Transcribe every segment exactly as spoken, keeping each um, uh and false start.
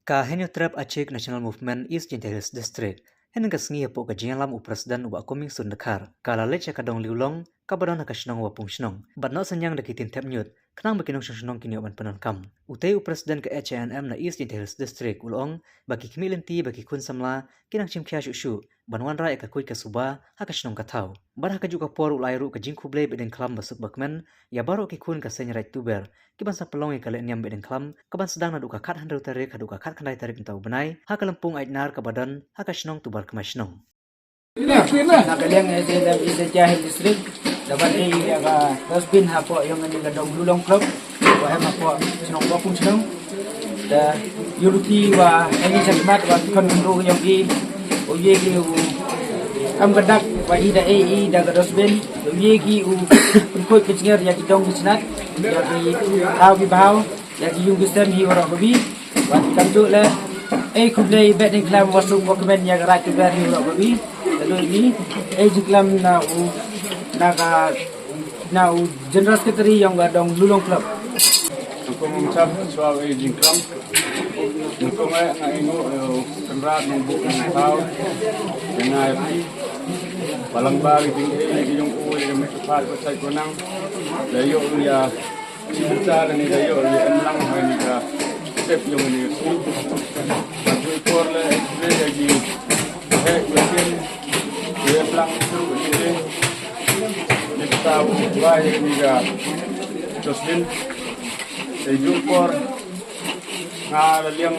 Ka Hynñiewtrep Achik National Movement East Jaintia Hills District, hynne ka sngi hapoh ka jingïalam u President u Bah Coming Soon Dkhar, ka la leit sha ka dong Liulong, kaba don ha ka shnong Wapung Shnong, bad noh synñiang da ki ktien thep ñiut, khnang ba ki nongshong shnong kin ïoh ban pyndonkam. Utei u President ka H A N M na East Jaintia Hills District u la ong ba ki khmih lynti ba ki khun samla ki nang shim khia shuh shuh ban wanrah ïa ka khuid ka suba ha ka shnong ka thaw. Bad ha kajuh ka por u la ai ruh ka jingkhublei bad diengkhlam ba suk ba kmen ïa baroh ki khun ka seng Raid Tuber kiban sa pynlong ïa ka lehniam bad diengkhlam kaban sdang naduh ka khathynriew tarik haduh ka khatkhyndai tarik mynta u bnai ha ka lympung Aitnar kaba don ha ka shnong Tuber Kmai Shnong. Na ka liang H A N M East Jaintia Hills District, da ban ai ïa ka dustbin hapoh ïong kane ka dong Liulong Club, wa em hapoh shnong Wapung Shnong. Da ïa lynti wa em i jingmut wa ki khun khynroo ïong ki, u ïa ki u kam ka dak wa i da ai i da ka dustbin, u ïa ki u pynkhuid pynjngiar ïa ki dong ki snat, ïa ki thaw ki bahaw, ïa ki ïung ki sem hi waroh babi. Wat kam ju le, eh, khublei bad diengkhlam wa suk wa kmen ïa ka Raid Tuber hi waroh babi. Lalu ini, eh, jingklam na u, na ka, na u General Secretary ïong ka dong Liulong Club. Nyngkong ngam chap shuwa eh jingklam. Nyngkong eh nga ingu, eh, Kynrad Nongbuk Nongthaw. Ïa nga ïa phi. Ba lang ba ki jingeh ïa ki jong u, ïa ka met ka phad ka sai ko nang. Da ïoh ïa Shisha lane da ïoh ïa em lang ha kane ka step ïong kane ka sngi. Bad juh i por leh explain ïa ki heh ki ktien, ki heh plang ki shuh ki heh. Nangta u bai ïa kane ka dustbin. Te juh i por nga la liang,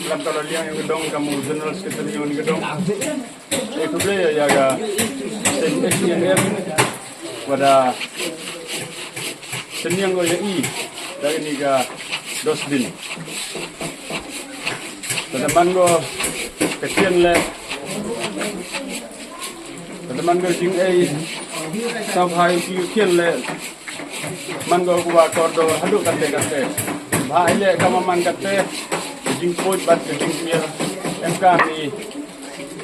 khlem ka la liang ïong ka dong, kam u General Secretary ïong kane ka dong. Eh, khublei ïa ka seng H A N M, wa da synñiang ïa i da kane ka dustbin. Lada man ko ka ktien leh, lada man ko jingeh, sngewbha ïa ki ktien leh, man ko kuba kordor haduh katte katte. Bha ïa leh kaba man katte, ka jingkhuid bad ka jingkmie em kam i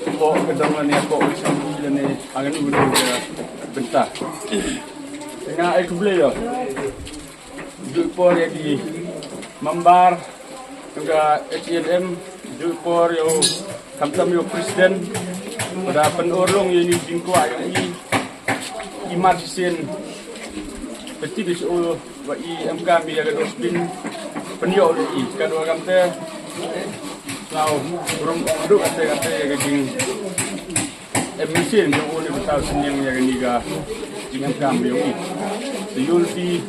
hapoh ka dong lane hapoh ka shnong lane ha kano kano ka bynta. Nga ai khublei ïa, juh i por ïa ki member ka H A N M, juh i por ïa u, khamtam ïa u president, ba da pynurlong ïa ine i jingkwah ïong i, i mat shisien, pynti da shu wa i em kam ïa ka dustbin, pynïoh ïa i, katwa kamte, sngewbha rum ong duh kate kate ïa ka jing em shisien jong u ne ba thaw synñiang ïa kane ka jingem kam ïong i. Te ïoh lynti,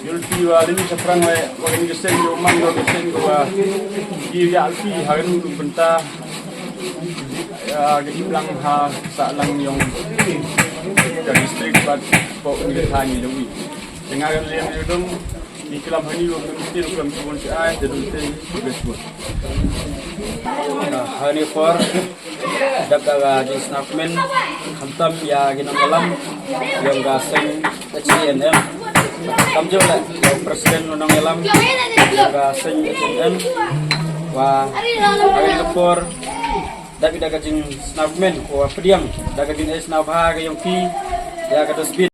ïoh lynti wa lynti shaphrang wa, wa kane ka seng ïoh man ïoh ka seng wa ki ïa lynti ha kane ka bynta. Ïa ka imlang ha sahlang ïong ka district bad pok ngi ka thaiñ ïong i. Te nga ka liang ïa dong, ngi klam hani wa klam stir klam sibun si ai, te dong te, best one. Hani por, dap da ka jingsnap men, khamtam ïa ki nongïalam, ïong ka seng H A N M. Kamjooh leh, ïa u president u nongïalam, ïong ka seng H A N M, wa, hani por, dap da ka jingsnap men, wa pdiang, da ka jing ai snap ha ka ïong ki, ïa ka dustbin.